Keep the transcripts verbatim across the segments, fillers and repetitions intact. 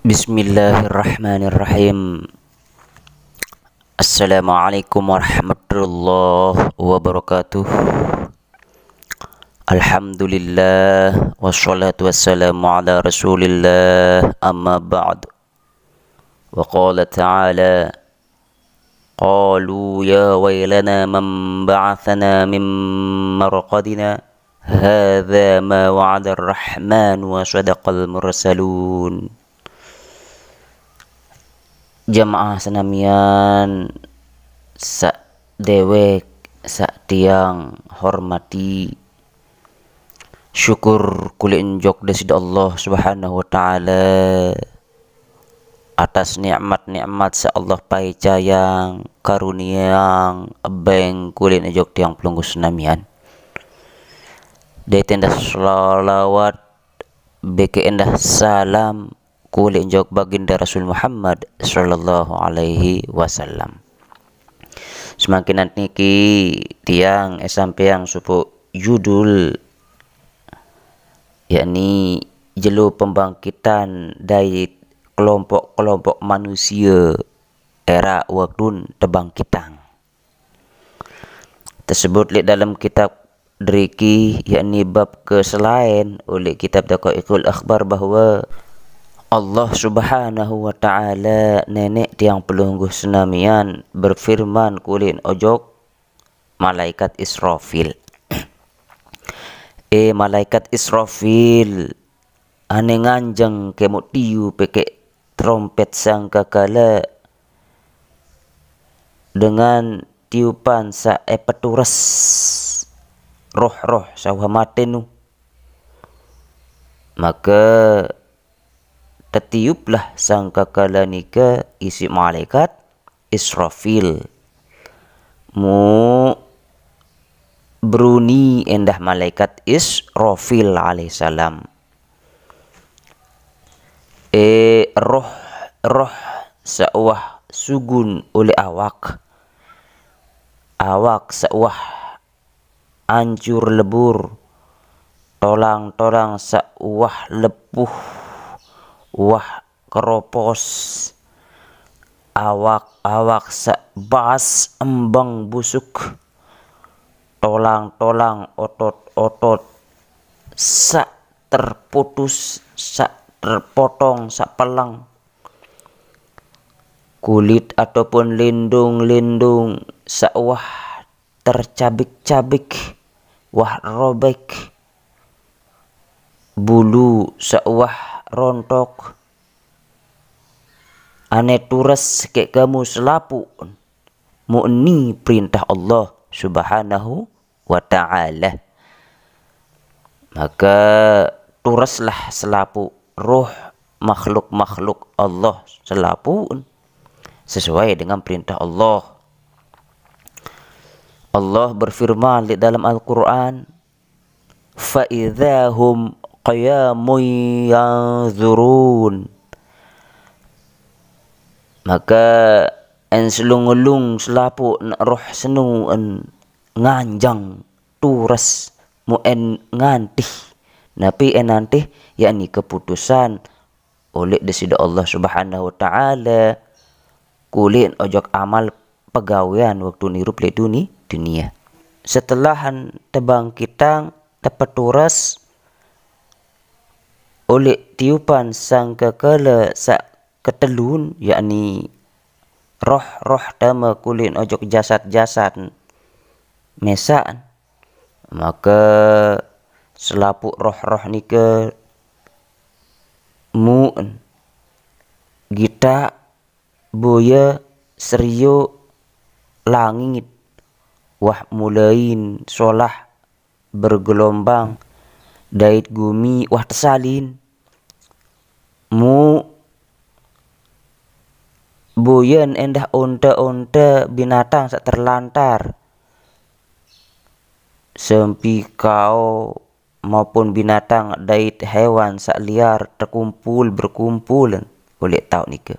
Bismillahirrahmanirrahim. Assalamualaikum warahmatullahi wabarakatuh. Alhamdulillah, wassalatu wassalamu ala Rasulillah, amma ba'd. Wa qala ta'ala, qalu ya wailana man ba'athana min marqadina, hadza ma wa'adar rahman wa sadaqal mursalun. Jamaah senamian sak dewek, sak tiang hormati, syukur kulit njok Desida Allah Subhanahu wa Ta'ala atas nikmat-nikmat sak Allah paicayang, karuniang, ebeng kulit njok tiang pelungguh senamian. Dai tendah salawat, beke endah salam kulit njok Baginda Rasul Muhammad sallallahu alaihi wasallam. Semakin niki tiang eh sampeang supuk judul, yakni jelo pembangkitan dai kelompok-kelompok manusia era waktun tebangkitang. Tersebut lek dalam kitab driki, yakni bab ke selain oleh kitab Daqaiqul Akhbar, bahwa Allah Subhanahu wa Ta'ala nenek tiang pelungguh senamian berfirman kulit ojok malaikat Israfil. Eh, malaikat Israfil, ane nganjeng kemuk tiu pekek trompet sangkakala dengan tiupan sa epetures roh-roh sawah matenu. Maka tetiuplah sangkakala nika isi malaikat Israfil. Mu beruni endah malaikat Israfil alaihissalam. Eh, roh, roh seuah sugun oleh awak. Awak seuah ancur lebur. Tolang-tolang seuah lepuh. Wah keropos. Awak-awak sak bas embang busuk. Tolang-tolang otot-otot sak terputus, sak terpotong, sak pelang. Kulit ataupun lindung-lindung sak wah tercabik-cabik, wah robek. Bulu sak wah rontok. Ane tures kek kamu selapuq. Muk ni perintah Allah Subhanahu wa Ta'ala. Maka tureslah selapuq roh makhluk-makhluk Allah selapuq sesuai dengan perintah Allah. Allah berfirman di dalam Al-Quran, "Fa idza hum qiyamun yanzurun." Maka en selung-elung selapuq ne roh senu en nganjang tures mu en ngantih. Napi en nantih? Yakni keputusan oleh Deside Allah Subhanahu wa Ta'ala kulit ojok amal pegawean waktu nirup leq duni-, dunia. Setelahan tebangkitang tepetures oleh tiupan sangkakala sak ketelun, yakni roh-roh tame kulit ojok jasad-jasad mesaq, maka selapuq roh-roh nike muen gitaq boye serioq langit wah mulain solah bergelombang dait gumi wah tesalin. Mu boyen endah onte-onte binatang saq terlantar, sempikao maupun binatang dait hewan saq liar tekumpul berkumpul oleh taoq nike.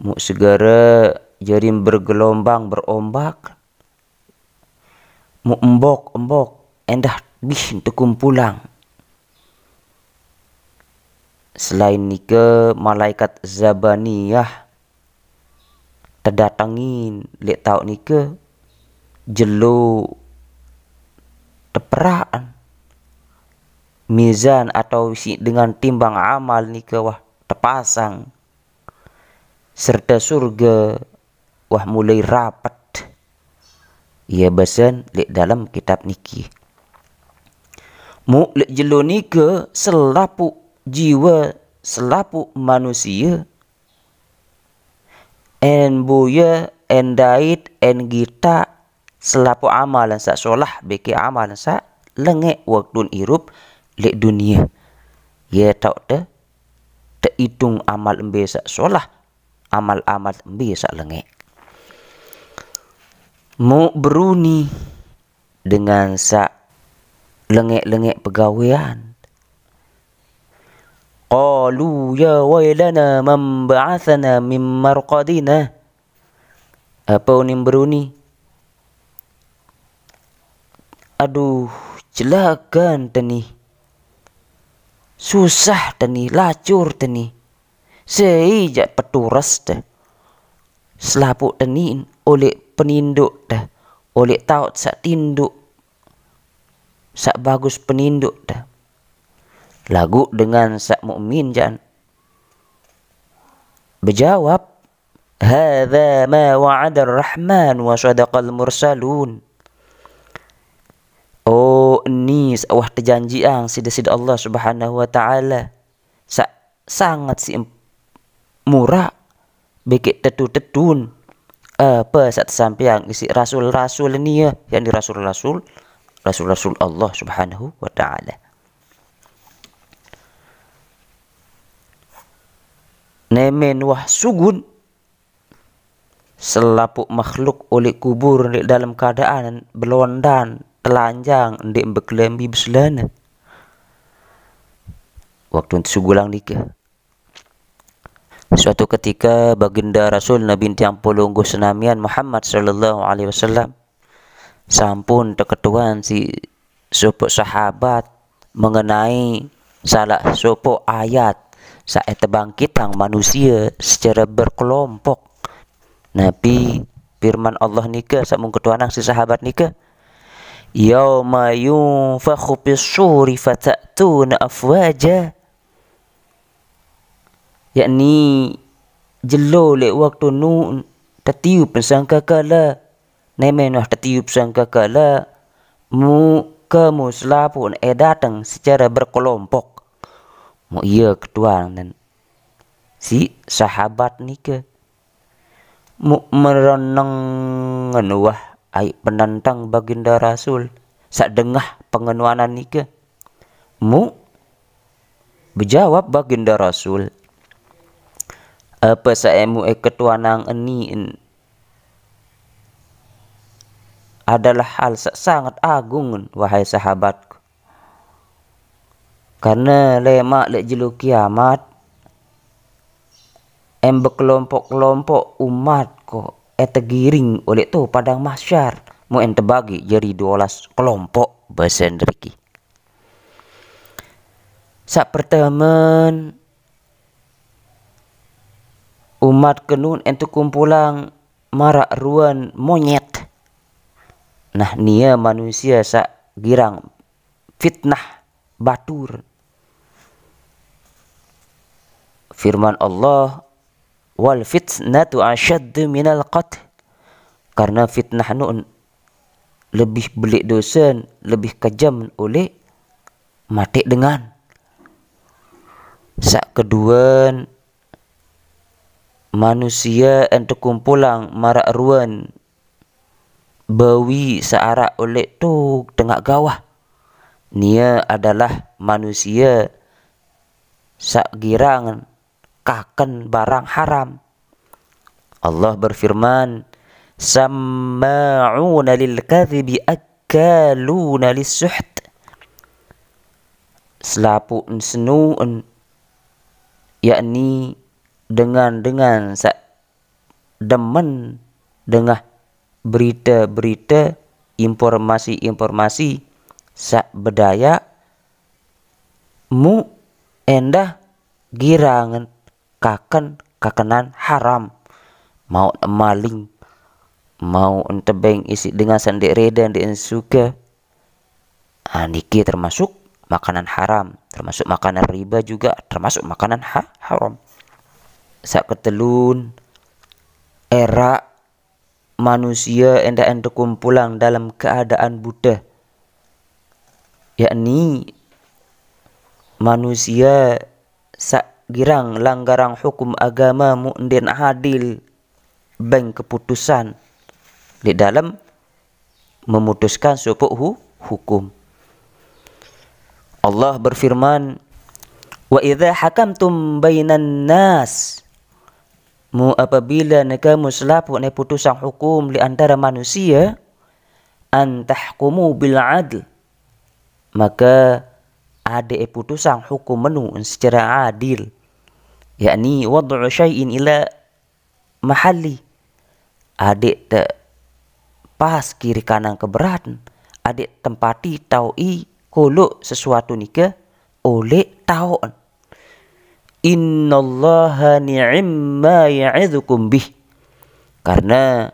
Mu segere jari bergelombang berombak, mu embok-embok endah bih tekumpulang. Selain nike, malaikat Zabaniyah tedatengin leq taoq nike jelo teperaqen. Mizan atau si-, dengan timbang amal nike wah tepasang, serte surge wah mulai rapet. Ie besen leq dalem kitab niki. Muq leq jelo nike selapuq jiwe, selapuq manusie, en buye, en dait, en gitaq, selapuq amalan saq solah, bekeq amalan saq lengeq waktun irup leq dunie. Ie taoq te-, teitung amal embe saq solah, amal-amal embe saq lengeq. Muq beruni dengan saq lengeq-lengeq pegawean. Qalu ya wailana man ba'atsana min marqadina. Ape unin beruni? Aduh, celaken teni. Susah teni, lacur teni. Sai jaq petures te. Selapuq teni oleq penindoq te, oleq taoq saq tindoq, saq bagus penindoq te. Laguq dengan saq mukmin jaq bejawab, "Hadza ma wa'adar Rahman wa shadaqal mursalun." Oh, ni saq wah tejanjiang siq Deside Allah Subhanahu wa Ta'ala. Saq sanget siq muraq, bekeq tetu-tetun ape saq tesampaiang isiq rasul-rasul nie, yakni rasul-rasul, rasul-rasul Allah Subhanahu wa Ta'ala. Nemen wah sugul, selapuq makhluk uleq kubur leq dalem keadaan belondan, telanjang, ndeq bekelambi beselane. Waktun tesugulang nike. Suatu ketika, Baginda Rasul Nabi tiang pelungguh senamian Muhammad sallallahu alaihi wasallam sampun teketuan siq sopoq sahabat mengenai salah sopoq ayat saq tebangkitang manusie secare berkelompok. Napi firman Allah nike saq mun ketuanang siq sahabat nike, "Yauma yunfakhu fis suri fata'tuna afwaja." Yakni jelo leq waktu nu tetiup sangkakala, nemen wah tetiup sangkakala, muq kamu selapuq ne dateng secare berkelompok. Muq ie ketuan siq sahabat nike. Muq merenengen wah aiq penentang Baginda Rasul saq dengah pengenuanan nike. Muq bejawab Baginda Rasul, "Ape saq muq ketuanang eni adalah hal saq sanget agung, wahai sahabatku. Karne lemaq leq jelo kiamat, en bekelompok-kelompok umatku, en tegiring uleq to padang mahsyar, muq en tebagi jari due olas kelompok," besen deriki. Saq pertemen, umatku nu en tekumpulang maraq ruen monyet. Nah, nie manusie saq girang fitnah batur. Firman Allah, "Wal fitnatu asyaddu minal qatl." Karena fitnah nu lebih beleq dosen, lebih kejem uleq mateq dengan. Saq keduen, manusie en tekumpulang maraq ruen bawi saq araq uleq to tengaq gawah. Nie adalah manusie saq girang kaken barang haram. Allah berfirman, "Samma'una lil kadzibi akkaluna lis suht." Selapuq senuen, yakni dengan-dengan saq demen dengah berite-berite, informasi-informasi saq bedayaq, muq endah girang kaken kakenan haram. Mau maling, mau entebeng isi dengan saq ndeq rede, ndeq suke. Ah, niki termasuk makanan haram, termasuk makanan riba juga termasuk makanan ha-, haram. Saq ketelun, eraq manusia endah endah kumpulang dalam keadaan bute, yakni manusia saq girang langgarang hukum agama mu ndin adil beng keputusan leq dalem memutuskan sopoq hu-, hukum. Allah berfirman, "Wa idza hakamtum bainan nas," mu apabila ne kamu selapuq ne putusang hukum leq antare manusie, "an tahkumu bil adl," make adeq e putusang hukum menu secare adil, yakni wad'u syai'in ila mahalli, adeq te pas kiri kanan keberat, adeq tempati tauqi koloq sesuatu nike oleq taoq. "Innallaha ni'imma ya'idzukum bih." Karena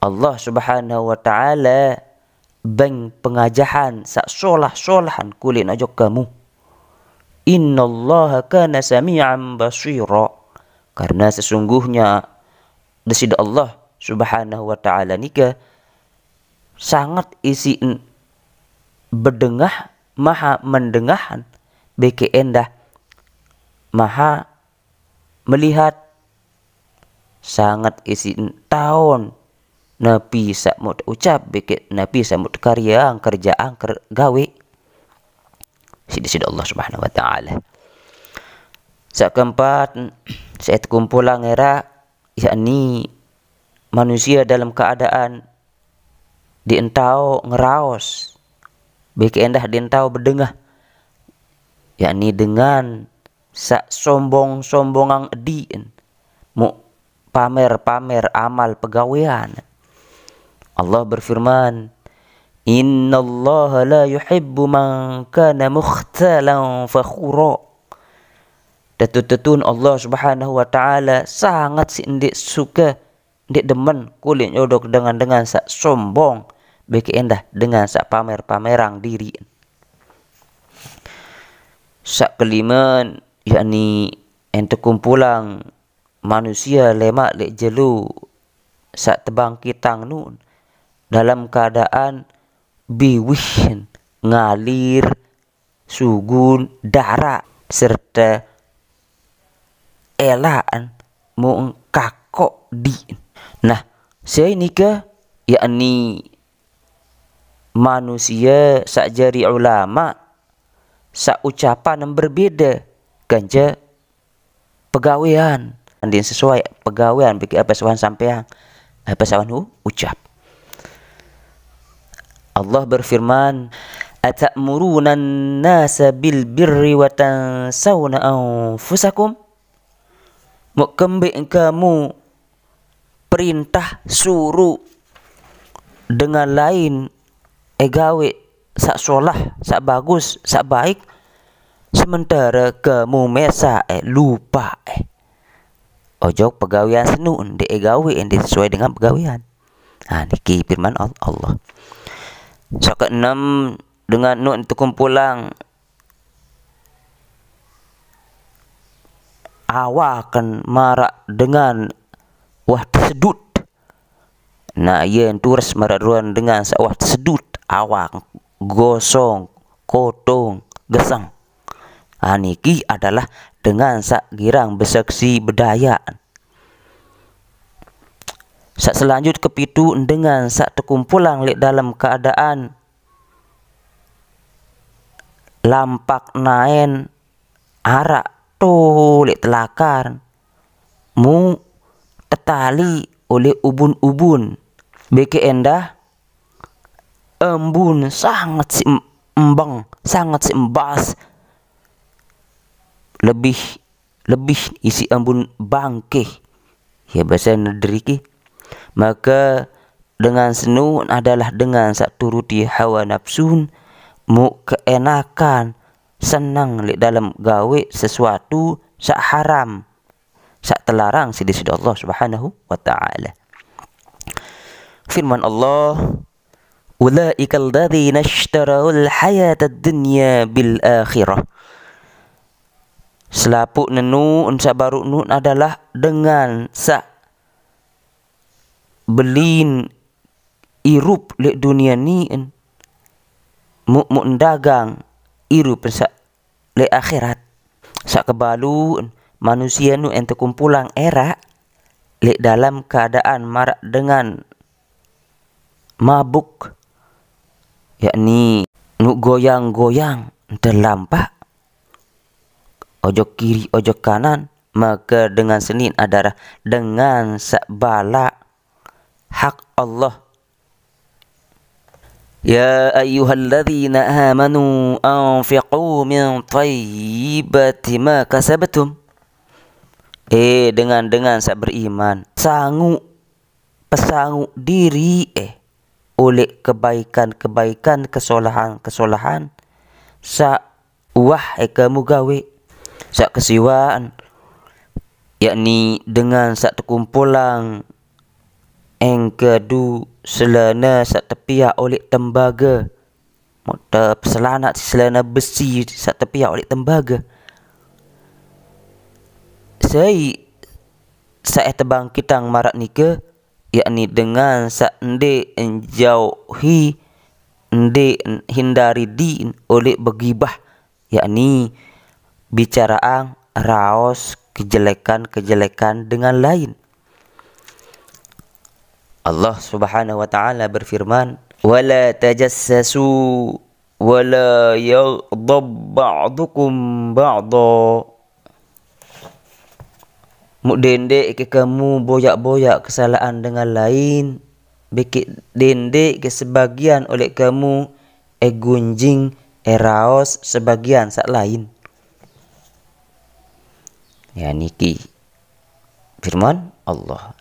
Allah Subhanahu wa Ta'ala beng pengajahan saq solah-solahan kuliq ojok kamu. "Innallaha kana sami'an basira." Karena sesungguhnya Deside Allah Subhanahu wa Ta'ala nike sanget isiqn bedengah, maha mendengahan, bekeq endah maha melihat, sanget isiqn taon napi saq muq teucap, bekeq napi saq muq tekaryeang, kerjaang, ker-, gaweq siq Deside Allah Subhanahu wa Ta'ala. Saq keempat, saq tekumpulang eraq, yakni manusie dalem keadaan ndeq entaoq ngeraos, bekeq endah ndeq entaoq bedengah, yakni dengan saq sombong-sombongang ediqn, muq pamer-pamer amal pegawean. Allah berfirman, "Innallaha la yuhibbu man kana mukhtalan fakhura." Tetu-tetun Allah Subhanahu wa Ta'ala sanget siq ndeq suke, ndeq demen kuliq ojok dengan-dengan saq sombong, bekeq endah dengan saq pamer-pamerang diriqn. Saq kelime, yakni entu kumpulang manusie lemaq leq jelo saq tebangkitang nuqn dalem keadaan biwih, ngalir sugun daraq, serte elaqn muq kakoq diqn. Nah, sai nike yakni manusie saq jari ulama saq ucapan berbede kance pegawean. Ndeqn sesuai pegawean, bekeq ape saq wah sampeang, ape saq wah u-, ucap. Allah berfirman, "Ata'murunan nasa bil birri wa tansawna anfusakum?" Muq kembeq kamu perintah, suruq dengan lain e gaweq saq solah, saq bagus, saq baik, sementare kamu mesaq e, lupaq e ojok pegawean senuq, ndeq e gaweq, ndeq sesuai dengan pegawean. Ha, niki firman Al-, Allah. Saq keenem, dengan nuq tekumpulang awakn maraq dengan wah tesedut. Nah, ie tures maraq druan dengan saq wah tesedut, awak gosong, kotong, geseng. Ha, niki adalah dengan saq girang beseksi bedayaq. Saq selanjut kepitu, dengan saq tekumpulang leq dalem keadaan lampak naen araq to leq telakar, mu tetali oleh ubun-ubun, bekeq endah embun sanget siq em-, embeng, sanget siq embas, lebih, lebih isiq embun bangkeh. Ye, base nederiki. Make dengan senuq adalah dengan saq turuti hawa napsun, muq keenakan, senang leq dalem gaweq sesuatu saq haram, saq telarang siq Deside Allah Subhanahu wa Ta'ala. Firman Allah, "Ulaikal ladzina isytarawul hayatad dunya bil akhirah." Selapuq nenu saq baruq nu adalah dengan saq belin irup leq dunie ni, muq-muq dagang irup saq leq akhirat. Saq kebalu, manusie nu ente kumpulang eraq leq dalem keadaan maraq dengan mabuk, yakni nuq goyang-goyang, ente lampaq ojok kiri, ojok kanan, make dengan senin adalah dengan saq balak hak Allah. "Ya ayyuhalladzina amanu anfiqu min thayyibati ma kasabtum." Eh, dengan-dengan saq beriman, sanguq, pesanguq diriq, eh, oleq kebaikan-kebaikan, kesolahan-kesolahan saq uwah, eh, kamu gaweq. Saq kesiwaqn, yakni dengan saq tekumpulang engkedu selene saq tepiaq oleq tembage, muq tepeselanaq siq selene besi saq tepiaq oleq tembage. Sai saq eh tebangkitang maraq nike, yakni dengan saq ndeq njauhi, ndeq hindari diriq oleq begibah, yakni bicaraan raos kejelekan-kejelekan dengan lain. Allah Subhanahu wa Ta'ala berfirman, "Wala tajassasu wala yaghdab ba'dukum ba'dha." Muq dendeq ke kamu boyaq-boyaq kesalahan dengan lain, bekeq dendeq ke sebagian oleq kamu eh gunjing, eh raos sebagian saq lain. Ya, niki firman Allah.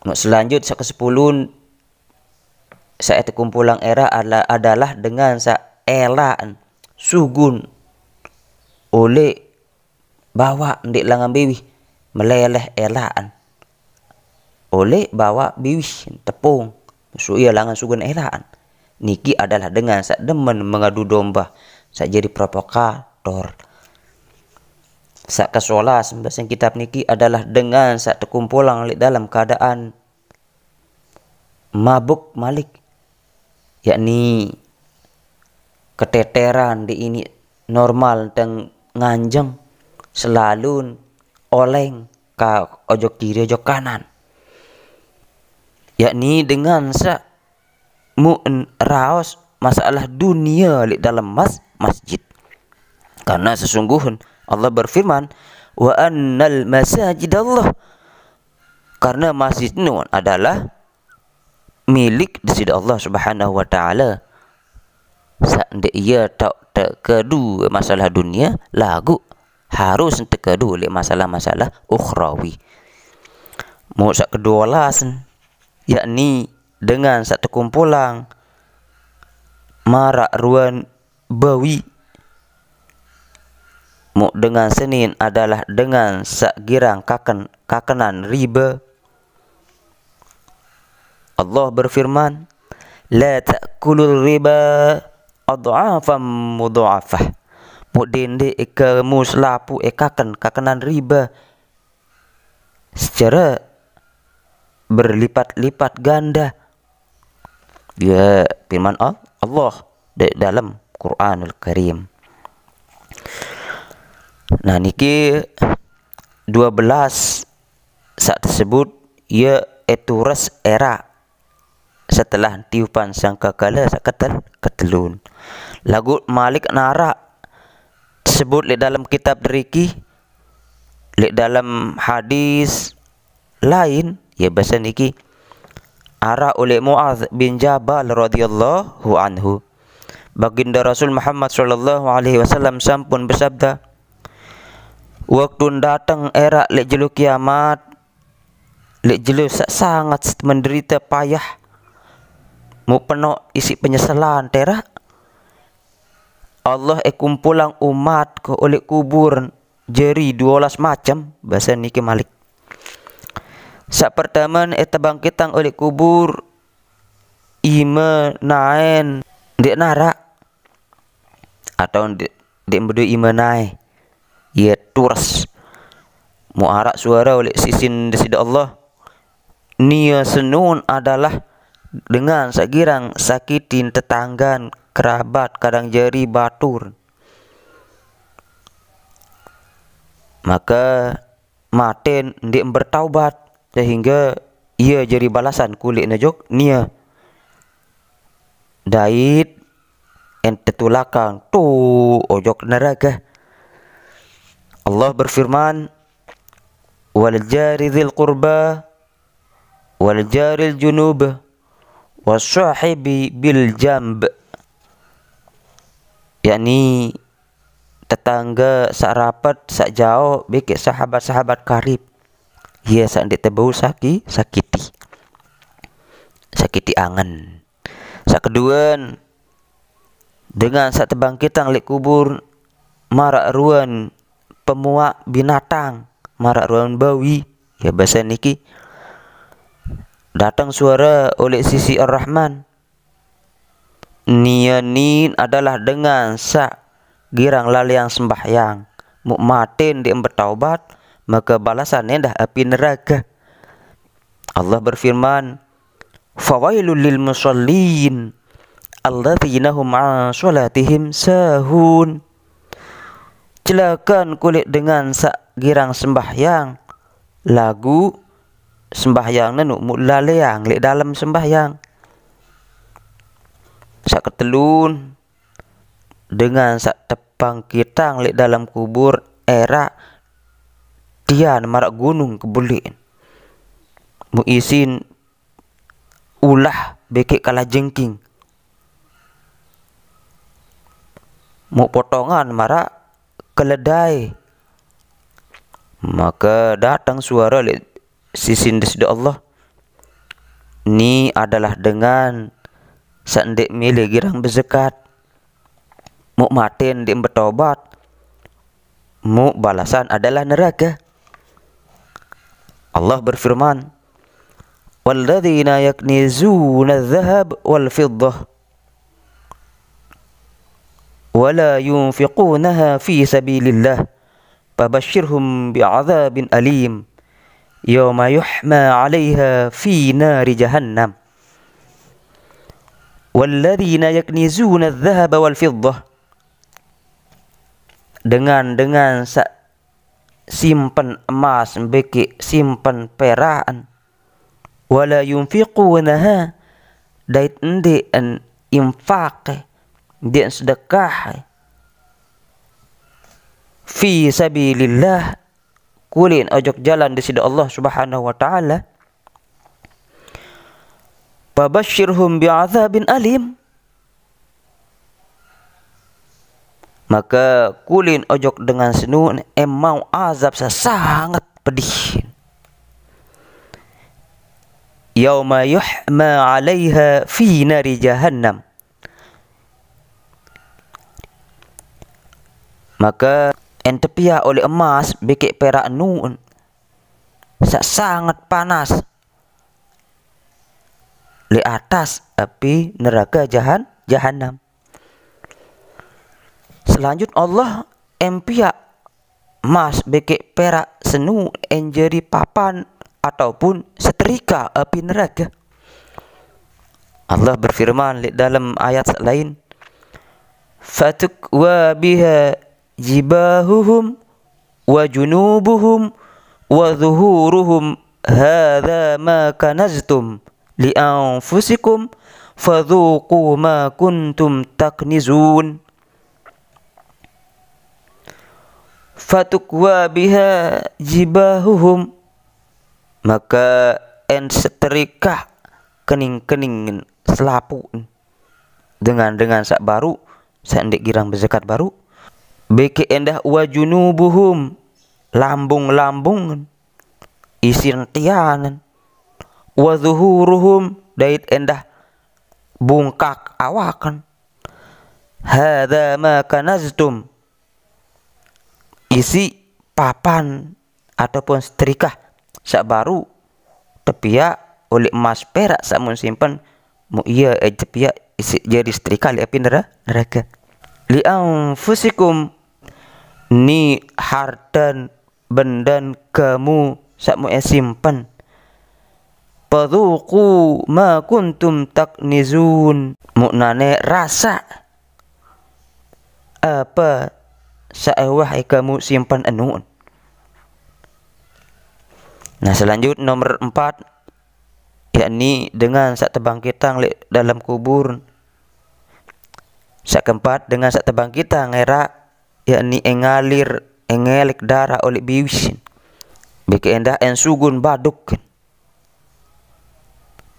Muq selanjut saq kesepulun, saq eh tekumpulang eraq ala-, adalah dengan saq elaqn, sugun, oleq bawaq ndeq langan biwih, meleleh elaqn. Oleq bawaq biwih, tepung, su-, ie langan sugun elaqn. Niki adalah dengan saq demen mengadu domba, saq jari provokator. Saq kesolas, basen kitab niki adalah dengan saq tekumpulang leq dalem keadaan mabuk malik, yakni keteteran, ndeq iniq normal teng nganjeng, selalun oleng ka ojok kiri, ojok kanan. Yakni dengan saq muqn raos masalah dunie leq dalem mas-, masjid. Karena sesungguhn Allah berfirman, "Wa annal masajidallah." Karena masjid nu adalah milik Deside Allah Subhanahu wa Ta'ala. Saq ndeq ie taoq tekedu masalah dunie, laguq harus tekedu leq masalah-masalah ukhrawi. Muq saq keduolas, yakni dengan saq tekumpulang maraq ruen bawi. Muq dengan senin adalah dengan saq girang kaken-, kakenan ribe. Allah berfirman, "La ta'kulur riba adhafan mudhafah." Muq dendeq kamu selapuq eh kaken kakenan ribe secare berlipat-lipat ganda. Ya, firman Al-, Allah de-, dalem Qur'anul Karim. Nah, niki due belas saq tesebut, ye etures eraq setelah tiupan sangkakala saq ketel-, ketelun. Laguq malik naraq tesebut leq dalem kitab deriki, leq dalem hadis lain, ye, basen niki araq uleq Muadz bin Jabal radhiyallahu anhu. Baginda Rasul Muhammad sallallahu alaihi wasallam sampun besabda, "Waktun dateng eraq leq jelo kiamat, leq jelo saq sanget menderite payah, muq penoq isiq penyeselan teraq, Allah e kumpulang umat ke oleh kubur jeri dua belas macam, bahasa niki malik. Sak pertama e tebangkitang oleh kubur ime naen ndeq narak atau ndeq, ndeq bedoe ime nae. Ye tures. Muq araq suare oleh sisin Deside Allah, nie senun adalah dengan saq girang sakitin tetanggan, kerabat, kadang jari batur. Make maten ndeq bertaubat, sehingge ie jari balasan kuliq ne ojok nie. Dait en tetulakang tu ojok nerake. Allah berfirman, "Wal jari dzil qurba, wal jaril junub, was sahibi bil jamb." Yakni tetangge saq rapet, saq jaoq, bekeq sahabat-sahabat karib. Ie saq ndeq tebau saki-, sakiti. Sakiti angen. Saq keduen, dengan saq tebangkitang leq kubur maraq ruen pemuaq binatang, maraq ruen bawi. Ya, base niki dateng suare oleh sisi Ar-Rahman. Nie nin adalah dengan saq girang laleang sembahyang. Muq maten ndeq betaubat, make balasan endah api nerake. Allah berfirman, "Fawailul lil musallin, alladzina hum an salatihim sahun." Celakan kuliq dengan saq girang sembahyang, laguq sembahyangne nuq muq laleang leq dalem sembahyang. Saq ketelun, dengan saq tebangkitang leq dalem kubur eraq tian maraq gunung kebuliqn. Muq isin ulah bekeq kalajengking. Muq potongan maraq keledai. Make dateng suare leq sisin Deside Allah, "Ni adalah dengan saq ndeq mele girang bezekat. Muq maten ndeq betobat, muq balasan adalah nerake." Allah berfirman, "Walladzina yaknizuna dzahab wal fiddah, wa la yunfiqunaha fi sabilillah, fabasyirhum bi'adzabin alim, yauma yuhma 'alaiha fi nari jahannam." Walladzina yaknizuna dzahaba wal fiddah. Dengan-dengan saq simpen emas, bekeq simpen peraqn. Wala yunfiqunaha, dait ndeqn infaq, ndeqn sedekah, fi sabilillah, kuliqn ojok jalan Deside Allah Subhanahu wa Ta'ala. Fabasyirhum bi'adzabin alim. Make kuliqn ojok dengan senu emau azab saq sanget pedih. Yauma yuhma 'alaiha fi nari jahannam. Make en tepiaq oleh emas bekeq peraq nuq saq sanget panas leq atas api nerake jahan-, jahannam. Selanjut Allah en piaq emas bekeq peraq senu en jari papan ataupun setrika api nerake. Allah berfirman leq dalem ayat saq lain, "Fatukwa biha jibahuhum wa junubuhum wa zuhuruhum, hadza ma kanaztum li anfusikum, fadzuqu ma kuntum taknizun." Fatukwa biha jibahuhum. Make en setrika kening-kening selapuq dengan-dengan saq baruq, saq ndeq girang bezekat baruq. Bekeq endah wa junubuhum, lambung-lambung, isin tianen. Wa zuhuruhum, dait endah bungkak awakn. Hadza ma kanaztum. Isi papan ataupun setrika saq baru tepiaq uleq emas perak saq mun simpen, mu ie, eh, tepiaq isiq jari setrika leq api nera-, nerake. Li anfusikum, ni hartan bendan kamu saq mu eh simpen. Fadzuqu ma kuntum taknizun. Muqnane rasaq ape saq eh wah eh kamu simpen enuqn. Nah, selanjut nomor empat, yakni dengan saq tebangkitang leq dalem kubur. Saq keempat, dengan saq tebangkitang eraq, yakni engalir, engeleq daraq oleq biwih. Bekeq endah ensugun baduk.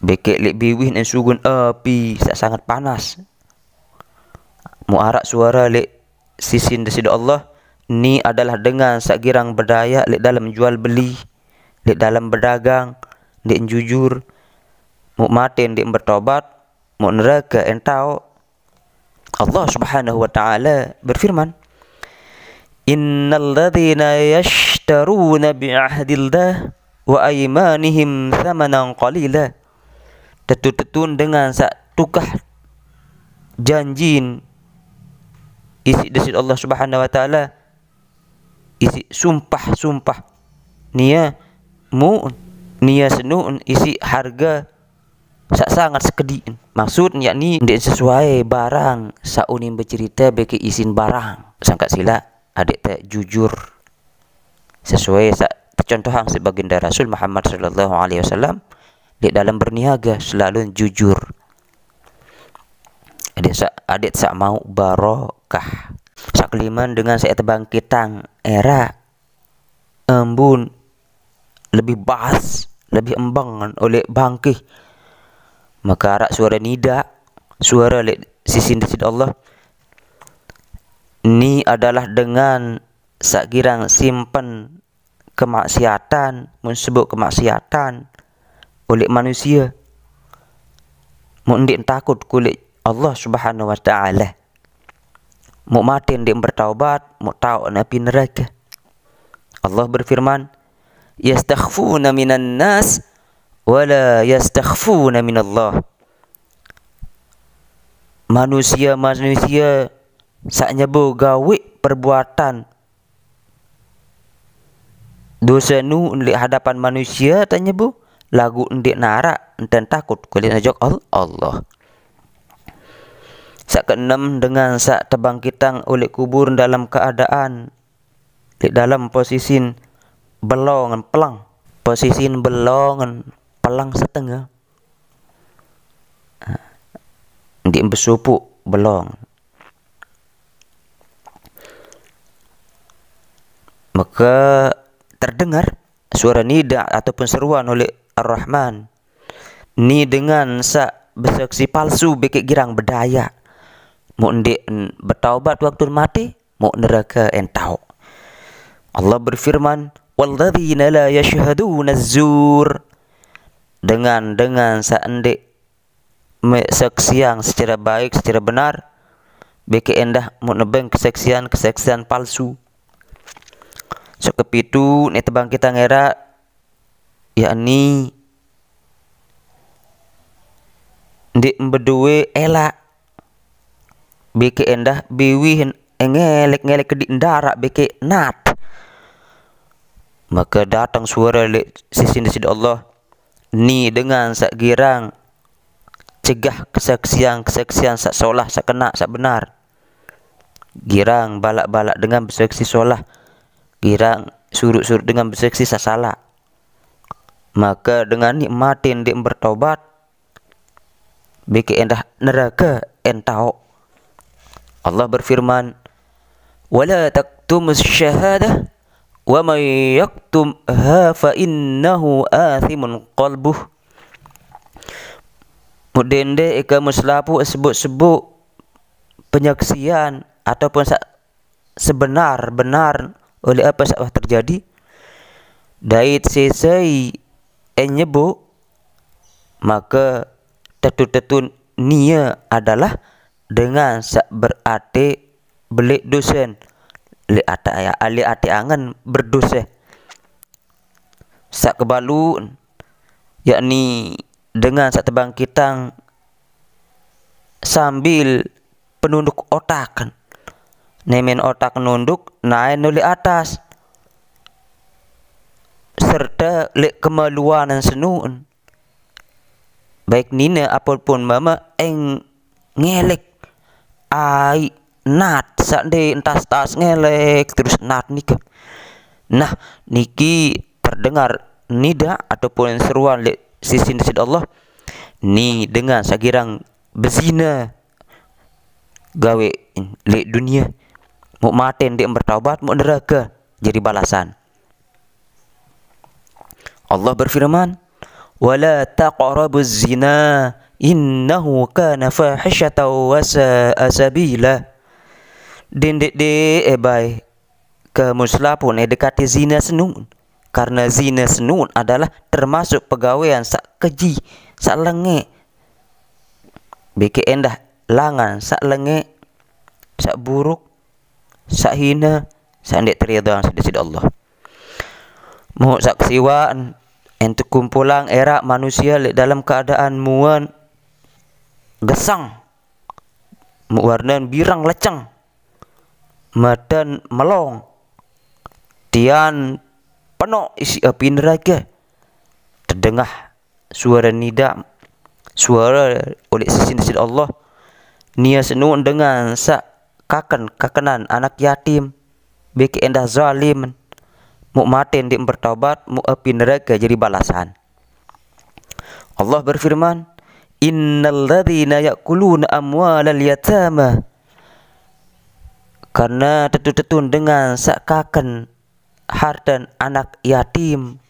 Bekeq leq biwih ensugun api saq sanget panas. Mu araq suare leq sisin Deside Allah, ni adalah dengan saq girang bedayaq leq dalem jual beli, leq dalem bedagang, ndeq jujur, mu mate ndeq betobat, mu nerake entaoq. Allah Subhanahu wa Ta'ala berfirman, "Innal ladzina yashtaruna bi ahdillah wa aimanihim tsamanan qalila." Tetu-tetun dengan saq tukah janjin isiq Deside Allah Subhanahu wa Ta'ala, isiq sumpah-sumpah, nie mu, nie senuqn isiq harge saq sanget sekediqn. Maksud yakni ndeq sesuai barang saq unin becerite bekeq isin barang. Sangkaq silaq adeq te jujur sesuai saq tecontohang siq Baginda Rasul Muhammad sallallahu alaihi wasallam leq dalem berniage, selalu jujur. Adeq saq, adeq saq mauq barokah. Saq kelimen, dengan saq tebangkitang eraq embun lebih bas, lebih embeng oleq bangkih. Make araq suare nidaq, suare leq sisin Deside Allah. Ni adalah dengan saq girang simpen kemaksiatan, mun sebut kemaksiatan oleq manusie, mu ndeq takut kuleq Allah Subhanahu wa Ta'ala. Mu mate ndeq bertaubat, mu taoq ne api nerake. Allah berfirman, "Yastakhfuna minan nas wa la yastakhfuna minallah." Manusie-manusie saq nyebo gaweq perbuatan dose nuqn leq hadapan manusie, te nyebo, laguq ndeq naraq nten takut kuleq ojok Al-, Allah. Saq keenem, dengan saq tebangkitang oleq kubur dalem keadaan leq dalem posisin belongen peleng. Posisin belongen peleng setenge. Ndeq besopoq belong. Maka terdengar suare nidaq ataupun seruan oleq Ar-Rahman, "Ni dengan saq besaksi palsu bekeq girang bedayaq. Muq ndeq betaubat waktu mate, muq nerake entaoq." Allah berfirman, "Walladzina la yashhaduna zur." Dengan-dengan saq ndeq me-, saksiang secara baik, secara benar, bekeq endah muq nebeng kesaksian-kesaksian palsu. Saq kepitu, ne tebangkitang eraq, yakni ndeq bedoe elaq, bekeq endah biwih engelek-ngelek kediq ndaraq bekeq nat. Maka dateng suare leq sisin Deside Allah, "Ni dengan saq girang cegah kesaksian-kesaksian saq solah, saq kenaq, saq benar. Girang balaq-balaq dengan besaksi solah, girang suruq-suruq dengan besaksi saq salaq. Maka dengan ni mate ndeq bertobat, bekeq endah nerake entaoq." Allah berfirman, "Wala taktumus syahadah, wa may yaktumha fa innahu athimun qalbuh." Muq ndeq-ndeq ika mu selapuq sebut-sebut penyaksian ataupun saq sebenar-benar oleq ape saq wah terjadi, dait sesei en nyebut, make tetu-tetu nie adalah dengan saq berate beleq dosen, leq ate, leq ate angen berdose. Saq kebaluq, yakni dengan saq tebangkitang sambil penunduk otak. Nemen otak nunduk, naen uleq atas. Serte leq kemaluan senu'en. Baik nine ataupun mame eng ngelek. Ai nat saq ndeq entas-tas ngelek terus nat nike. Nah, niki terdengar nida ataupun seruan leq sisin Deside Allah. Ni dengan saq girang bezine gawe leq dunie. Muq mate ndeq bertaubat, muq nerake jari balasan. Allah berfirman, "Wala taqrabuz zina, innahu kana fahishatan wa sa'a sabila." Dendeq de ebai ke muslapun e dekati zina senun, karena zina senun adalah termasuk pegawean saq keji, saq lengeq. Beke endah langan saq lengeq, saq buruk, saq hine, saq ndeq teridoang siq Deside Allah. Muq saq kesiwaqn, en tekumpulang eraq manusie leq dalem keadaan muen geseng, muq warnen bireng leceng, meten melong, tian penoq isiq api nerake. Tedengah suare nida, suare uleq sisin Deside Allah. Nie senun dengan saq kaken-kakenan anak yatim, beke endah zalim. Muq mate ndeq bertaubat, muq api nerake jari balasan. Allah berfirman, "Innal ladzina ya'kuluna amwalal yatama." Karena tetu-tetun dengan saq kaken hartan anak yatim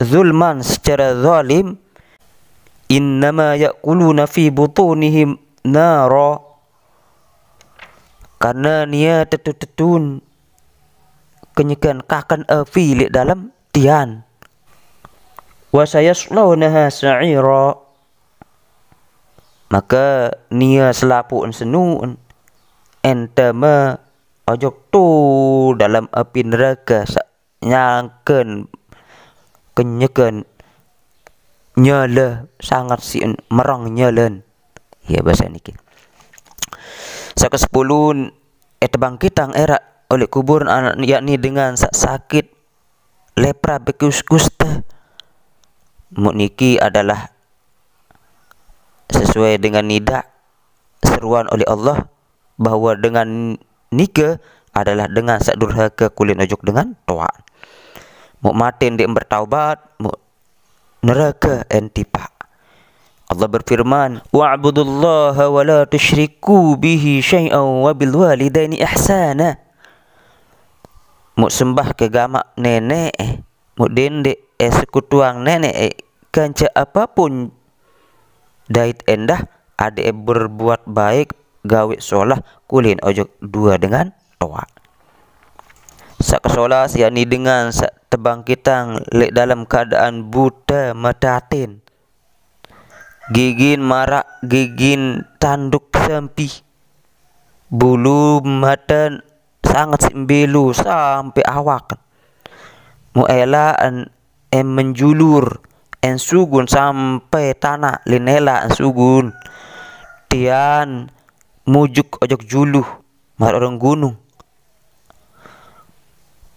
zulman, secara zalim, "innama ya'kuluna fi butunihim nara." Karena nie tetu-tetun kenyeken kaken api leq dalem tian. "Wa sayaslaunaha sa'ira." Make nie selapuqn senun en teme ojok to dalem api nerake saq nyangken kenyeken nyele sanget siq mereng nyelen. Ye, base niki. Saq kesepulun, e tebangkitang eraq uleq kubur, an-, yakni dengan saq sakit lepra, bekus, kuste. Muq niki adalah sesuai dengan nida seruan uleq Allah, bahwe dengan nike adalah dengan saq durhake kulen ojok dengan toaq. Muq mate ndeq bertaubat, muq nerake en tipaq. Allah berfirman, "Wa'budullaha wa la tusyriku bihi syai'an wa bil walidaini ihsana." Muq sembah ke gamaq neneq, muq dendeq e sekutuang neneq e kance apapun, dait endah adeq e berbuat baik, gawe solah, kulen ojok due dengan toaq. Saq kesolas, yakni dengan saq tebangkitang leq dalem keadaan bute mate aten, gigin maraq gigin tanduk sempi, bulu mate sanget siq mbelu sampe awak. Muq elaq en, en menjulur, en sugun sampe tanaq, len elaq en sugun. Tian mujuk ojok juluh, maraq orang gunung.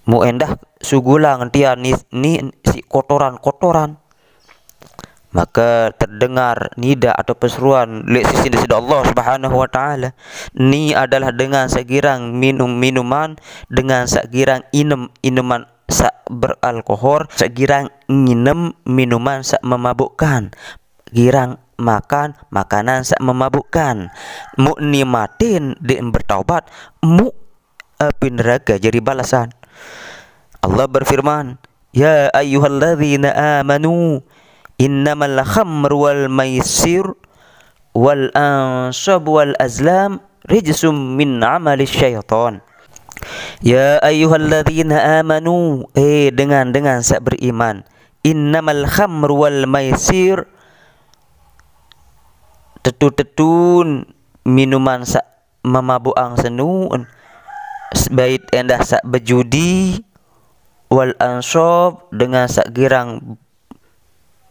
Muq endah sugulang tian ni, ni siq kotoran-kotoran. Maka terdengar nida atau peseruan leq sisin Deside Allah Subhanahu wa Ta'ala. Ni adalah dengan saq girang minum minuman, dengan saq girang inem inuman saq beralkohol, saq girang nginem minuman saq memabukkan, girang makan makanan saq memabukkan. Muq ni maten ndeq bertaubat, muq api nerake jari balasan. Allah berfirman, "Ya ayyuhalladzina amanu, innamal khamru wal maisir wal ansab wal azlam rijsum min amali syaitan." Ya ayyuhalladzina amanu, eh, dengan-dengan saq beriman, innamal khamru wal maisir, tetu-tetun minuman saq memabuqang senu'un, bait endah saq bejudi, wal ansab, dengan saq girang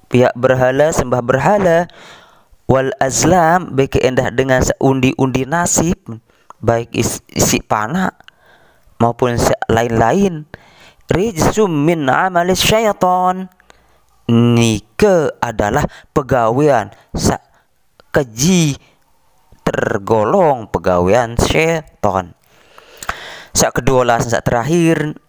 piaq berhala, sembah berhala, wal azlam, beke endah dengan saq undi-undi nasib, baik is-, isiq panaq maupun saq lain-lain. Rijsum min amalis syaitan. Nike adalah pegawean saq keji, tergolong pegawean setan. Saq kedue las, saq terakhir,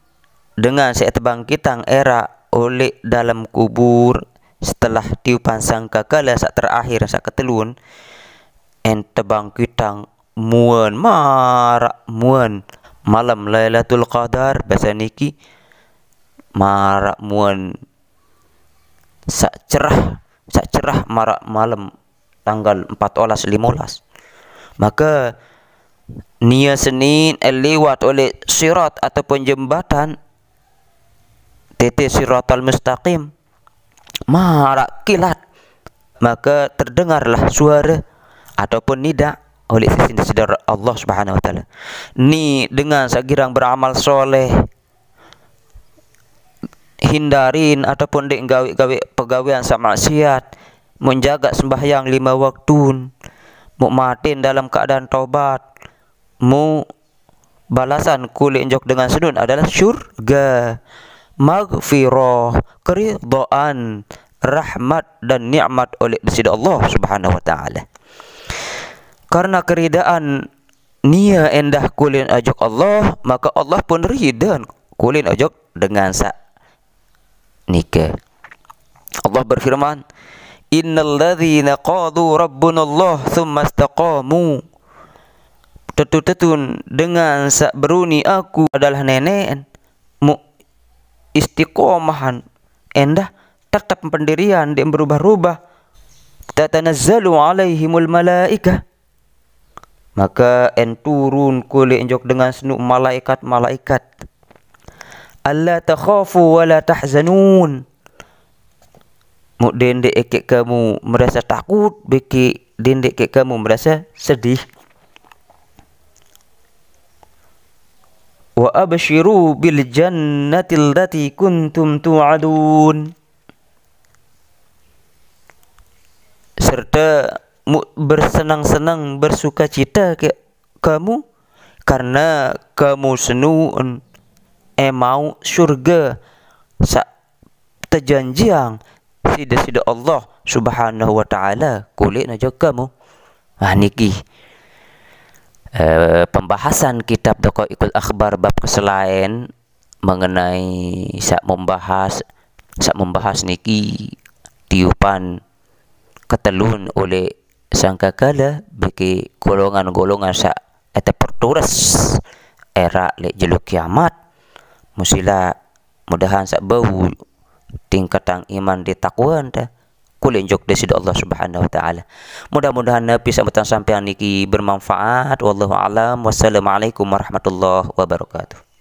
dengan saq tebangkitang eraq oleq dalem kubur setelah tiupan sangkakala saq terakhir, saq ketelun, en tebangkitang muen, maraq muen malem Lailatul Qadar, base niki maraq muen saq cerah, saq cerah maraq malem tanggal empat olas, limolas. Make nie Senin, eh, liwat oleq sirat ataupun jembatan, tete siratal mustaqim, maraq kilat, maka terdengarlah suara ataupun nida oleq sisin Deside Allah Subhanahu wa Ta'ala. Ni dengan saq girang beramal soleh, hindarin ataupun ndeq gaweq-gaweq pegawean saq maksiat, mun jagaq sembahyang lime waktun, mun maten dalem keadaan tobat, mu balasan kuleq njok dengan senu'un adalah syurga, maghfirah, keridhaan, rahmat dan nikmat oleq Deside Allah Subhanahu wa Ta'ala. Karena keridaan nie endah kuleq ojok Allah, maka Allah pun ridha kuleq ojok dengan saq nike. Allah berfirman, "Innal ladzina qalu rabbunallah tsumma istaqamu." Tetu-tetun dengan saq beruni aku adalah neneqn, mu istiqomahan endah tetep pendirian, ndeq berubah-rubah. Tatanazzalu alaihimul malaikah. Maka en turun kuleq njok dengan senu'un malaekat-malaekat. Alla takhafu wa la tahzanun. Mu dendeq ekeq kamu merasa takut, bekeq dendeq ekeq kamu merasa sedih. Wa absyiru bil jannatil lati kuntum tu'adun. Serta mu-, bersenang-senang, bersukacita ke kamu, karena kamu senu'un e mauq syurga saq tejanjiang siq Deside Allah Subhanahu wa Ta'ala kuleq ojok kamu. Ah, niki, eh, pembahasan kitab Daqaiqul Akhbar bab keselaen mengenai saq membahas, saq membahas niki tiupan ketelun oleq sangkakala bagi golongan-golongan saq ete pertures eraq leq jelo kiamat. Musilaq, mudahan saq bau tingkatang iman dait takwa ente kuleq njok Deside Allah Subhanahu wa Ta'ala. Mudah-mudahan napi saq mbetan sampeang niki bermanfaat. Wallahu a'lam. Wassalamualaikum warahmatullahi wabarakatuh.